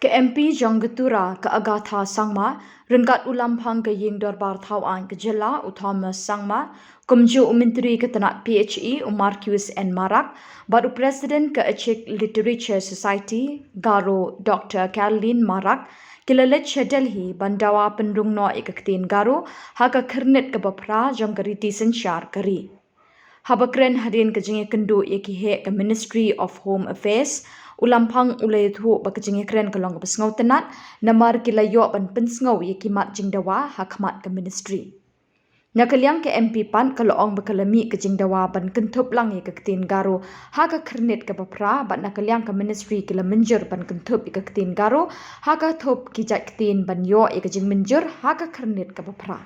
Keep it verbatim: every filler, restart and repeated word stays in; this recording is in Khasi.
Ka MP jong ka Tura, ka Agatha Sangma, ryngkat u Lamphang ka Ïing Dorbar Thaw Aiñ ka Jylla, u Thomas Sangma, kumjuh u Myntri ka Tnad PHE, u Marcuise N Marak, bad u President ka Achik Literature Society Garo, Doctor Caroline Marak, ki la leit sha Delhi ban dawa pynrung noh ïa ka ktien Garo ha ka Khyrnit kaba Phra jong ka Riti Synshar ka Ri. Haba kren hadien ka jingïakynduh ïa ki heh ka Ministry of Home Affairs, u Lamphang u la ïathuh ba ka jingïakren ka long kaba sngewtynnad, namar ki la ïoh ban pynsngew ïa ki mat jingdawa ha khmat ka Ministry. Na ka liang ka MP pat ka la ong ba ka la mih ka jingdawa ban kynthup lang ïa ka ktien Garo ha ka Khyrnit kaba Phra, bad na ka liang ka Ministry ki la mynjur ban kynthup ïa ka ktien Garo ha ka thup ki jait ktien ban ïoh ïa ka jingmynjur ha ka Khyrnit kaba Phra.